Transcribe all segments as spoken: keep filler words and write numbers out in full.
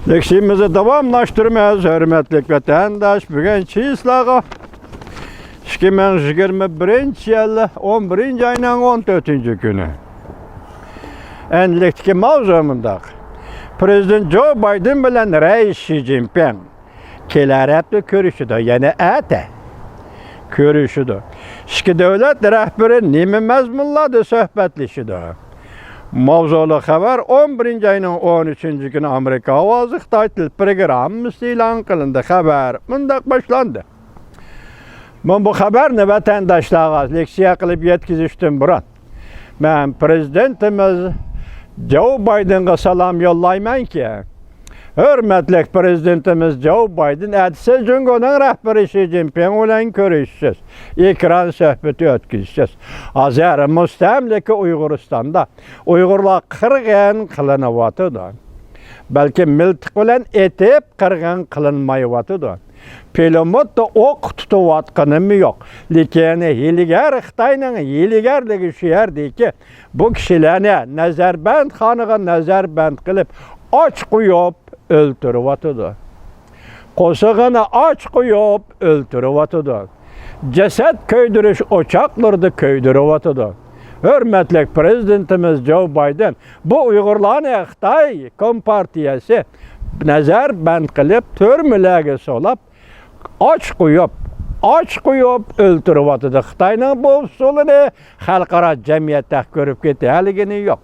لېكسىيىمىزنى داۋاملاشتۇرىمىز، ھۆرمەتلىك ۋەتەنداش. بۈگۈن چىسلاغا ئىككى مىڭ يىگىرمە بىرىنچى يىل ئون بىرىنچى ئاينىڭ ئون تۆتىنچى كۈنى. ئەنلىكتىكى ماۋزۇ مۇنداق. پرېزىدېنت جو بايدېن بىلەن رەئىس شى جىنپىڭ كېلەر ھەپتە كۆرۈشىدۇ، يەنى ئەتە كۆرۈشىدۇ. ئىككى دۆلەت رەھبىرى نېمە مەزمۇنلاردا سۆھبەتلىشىدۇ؟ ماۋزۇلۇق خەۋەر ئون بىرىنچى ئاينىڭ ئون ئۈچىنچى كۈنى ئامېرىكا ئاۋازى خىتاي تىل پروگراممىسى ئېلان قىلىندى. خەۋەر مۇنداق باشلاندى. مەن بۇ خەۋەرنى ۋەتەنداشلارغا لېكسىيە قىلىپ يەتكۈزۈشتىن بۇرۇن، مەن پرېزىدېنتىمىز جو بايدېنغا سالام يوللايمەنكى، ھۆرمەتلىك پرېزىدېنتىمىز جو بايدېن ئەتىسى جۇڭگونىڭ رەھبىرى شى جىنپىڭ بىلەن كۆرۈشىسىز، ئېكران سۆھبىتى ئۆتكۈزىسىز. ھازىر مۇستەملىكە ئۇيغۇرىستاندا ئۇيغۇرلار قىرغىن قىلىنىۋاتىدۇ. بەلكى مىلتىق بىلەن ئېتىپ قىرغىن قىلىنمايۋاتىدۇ. پىلىموتتا ئوق تۇتۇۋاتقىنىمۇ يوق. لېكىن ھىيلىگەر خىتاينىڭ ھىيلىگەرلىكى شۇ يەردىكى، بۇ كىشىلەرنى نەزەربەندخانىغا نەزەربەند قىلىپ، ئاچ قويۇپ ئۆلتۈرۈۋاتىدۇ. قورسىقىنى ئاچ قويۇپ ئۆلتۈرۈۋاتىدۇ. جەسەت كۆيدۈرۈش ئوچاقلىرىدا كۆيدۈرۈۋاتىدۇ. ھۆرمەتلىك پرېزىدېنتىمىز جو بايدېن بۇ ئۇيغۇرلارنى خىتاي كومپارتىيەسى نەزەربەند قىلىپ، تۈرمىلەرگە سولاپ، ئاچ قويۇپ، ئاچ قويۇپ ئۆلتۈرۈۋاتىدۇ. خىتاينىڭ بۇ ئۇسۇلىنى خەلقئارا جەمئىيەت تېخى كۆرۈپ يېتەلىگىنى يوق.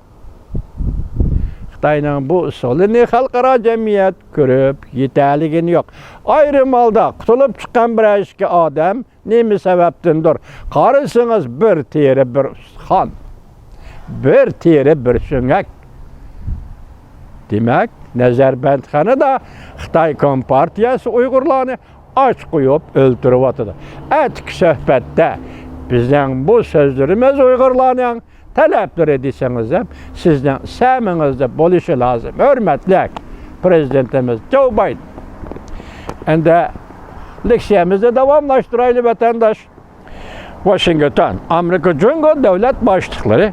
خىتاينىڭ بۇ ئۇسۇلىنى خەلقئارا جەمئىيەت كۆرۈپ يېتەلىگىنى يوق. ئايرىم ھالدا قۇتۇلۇپ چىققان بىرەر ئىككى ئادەم نېمە سەۋەبتىندۇر؟ قارىسىڭىز، بىر تېرە، بىر ئۇستىخان. بىر تېرە، بىر سۆڭەك. دېمەك، نەزەربەندخانىدا خىتاي كومپارتىيەسى ئۇيغۇرلارنى ئاچ قويۇپ ئۆلتۈرۈۋاتىدۇ. ئەتىكى سۆھبەتتە بىزنىڭ بۇ سۆزلىرىمىز ئۇيغۇرلارنىڭ تەلەپلىرى دېسىڭىز ھەم سىزنىڭ سەمىڭىزدە بولۇشى لازىم. ھۆرمەتلىك پرېزىدېنتىمىز جو بايدېن. ئەمدى لېكسىيەمىزنى داۋاملاشتۇرايلى، ۋەتەنداش. ۋاشىنگتون، ئامېرىكا جۇڭگو دۆلەت باشلىقلىرى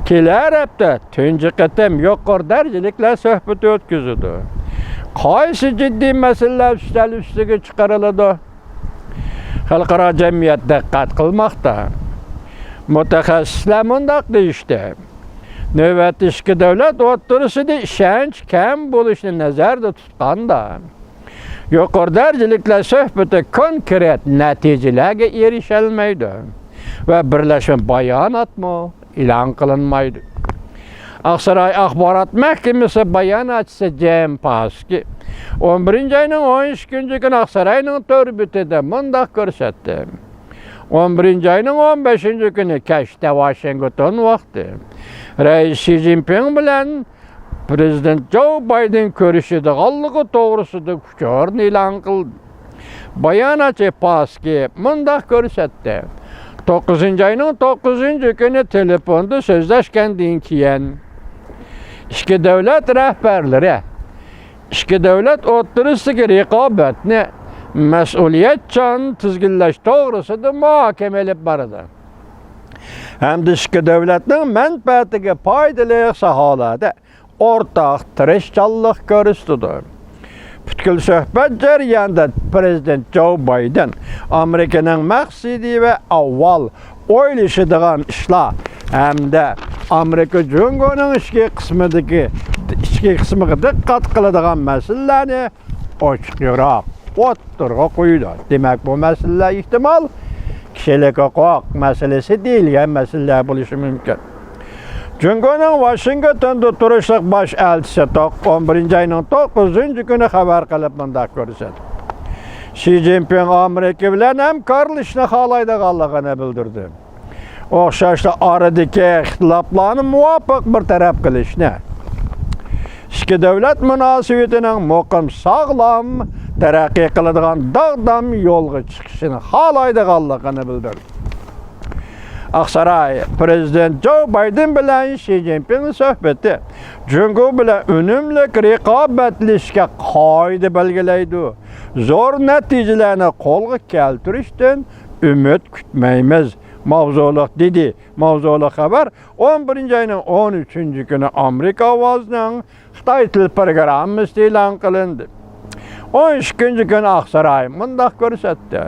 كېلەر ھەپتە تۇنجى قېتىم يۇقىرى دەرىجىلىكلەر سۆھبىتى ئۆتكۈزىدۇ. قايسى جىددىي مەسىلىلەر ئۈستەل ئۈستىگە چىقىرىلىدۇ؟ خەلقئارا جەمئىيەت دىققەت قىلماقتا. مۇتەخەسسىسلەر مۇنداق دېيىشتى: نۆۋەتتە ئىككى دۆلەت ئوتتۇرىسىدا ئىشەنچ كەم بولۇشنى نەزەردە تۇتقاندا، يۇقىرى دەرىجىلىكلەر سۆھبىتى كونكرېت نەتىجىلەرگە ئېرىشەلمەيدۇ ۋە بىرلەشمە باياناتمۇ ئېلان قىلىنمايدۇ. ئاقساراي ئاخبارات مەھكىمىسى باياناتچىسى جېم پاسكى ئون بىرىنچى ئاينىڭ ئون ئىككىنچى كۈنى ئاقساراينىڭ تور بېتىدە مۇنداق كۆرسەتتى: ئون بىرىنچى ئاينىڭ ئون بەشىنچى كۈنى كەچتە ۋاشىنگتون ۋاقتى رەئىس شى جىنپىڭ بىلەن پرېزىدېنت جو بايدېن كۆرۈشىدىغانلىقى توغرىسىدا ئۇچۇرنى ئېلان قىلدى. باياناتچى پاسكى مۇنداق كۆرسەتتى: توققۇزىنچى ئاينىڭ توققۇزىنچى كۈنى تېلېفوندا سۆزلەشكەندىن كېيىن، ئىككى دۆلەت رەھبەرلىرى ئىككى دۆلەت ئوتتۇرىسىدىكى رىقابەتنى مەسئۇلىيەتچان تىزگىنلەش توغرىسىدا مۇھاكىمە ئېلىپ بارىدۇ ھەمدە ئىككى دۆلەتنىڭ مەنپەئەتىگە پايدىلىق ساھەلەردە ئورتاق تىرىشچانلىق كۆرسىتىدۇ. پۈتكۈل سۆھبەت جەريانىدا پرېزىدېنت جو بايدېن ئامېرىكىنىڭ مەقسىتى ۋە ئاۋۋال ئويلىشىدىغان ئىشلار ھەمدە ئامېرىكا جۇڭگونىڭ ئىچكى قىسمىدىكى، ئىچكى قىسمىغا دىققەت قىلىدىغان مەسىلىلەرنى ئوچۇق-يورۇق ئوتتۇرىغا قويىدۇ. دېمەك، بۇ مەسىلىلەر ئېھتىمال كىشىلىك ھوقۇق مەسىلىسى دېيىلگەن مەسىلىلەر بولۇشى مۇمكىن. جۇڭگونىڭ ۋاشىنگتوندا تۇرۇشلۇق باش ئەلچىسى توق-، ئون بىرىنچى ئاينىڭ توققۇزىنچى كۈنى خەۋەر قىلىپ مۇنداق كۆرسەتتى: شى جىنپىڭ ئامېرىكا بىلەن ھەمكارلىشىشنى خالايدىغانلىقىنى بىلدۈردى. ئوخشاشلا ئارىدىكى ئىختىلاپلارنى مۇۋاپىق بىر تەرەپ قىلىشنى، ئىككى دۆلەت مۇناسىۋىتىنىڭ مۇقىم، ساغلام، تەرەققىي قىلىدىغان داغدام يولغا چىقىشىنى خالايدىغانلىقىنى بىلدۈردى. ئاقساراي پرېزىدېنت جو بايدېن بىلەن شى جىنپىڭ سۆھبىتى جۇڭگو بىلەن ئۈنۈملۈك رىقابەتلىشىشكە قائىدە بەلگىلەيدۇ. زور نەتىجىلەرنى قولغا كەلتۈرۈشتىن ئۈمىد كۈتمەيمىز. ماۋزۇلۇق دېدى. ماۋزۇلۇق خەۋەر ئون بىرىنچى ئاينىڭ ئون ئۈچىنچى كۈنى ئامېرىكا ئاۋازىنىڭ خىتاي تىل پروگراممىسىدا ئېلان قىلىندى. ئون ئىككىنچى كۈنى ئاقساراي مۇنداق كۆرسەتتى: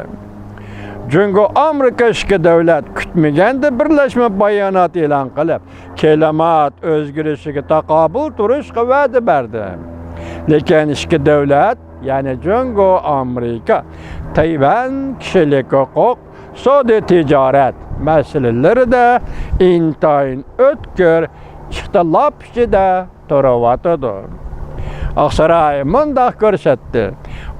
جۇڭگو ئامېرىكا ئىككى دۆلەت كۈتمىگەندە بىرلەشمە بايانات ئېلان قىلىپ، كىلىمات ئۆزگىرىشىگە تاقابىل تۇرۇشقا ۋەدە بەردى. لېكىن ئىككى دۆلەت، يەنى جۇڭگو، ئامېرىكا، تەيۋەن، كىشىلىك ھوقۇق، سودا تىجارەت مەسىلىلىرىدە ئىنتايىن ئۆتكۈر ئىختىلاپ ئىچىدە تۇرۇۋاتىدۇ. ئاقساراي مۇنداق كۆرسەتتى: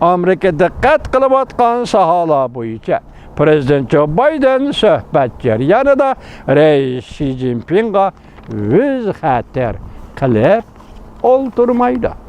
ئامېرىكا دىققەت قىلىۋاتقان ساھالار بويىچە پىرېزىدېنت جو بايدېن سۆھبەت جەريانىدا رەئىس شى جىنپىڭغا يۈز خەتەر قىلىپ ئولتۇرمايدۇ.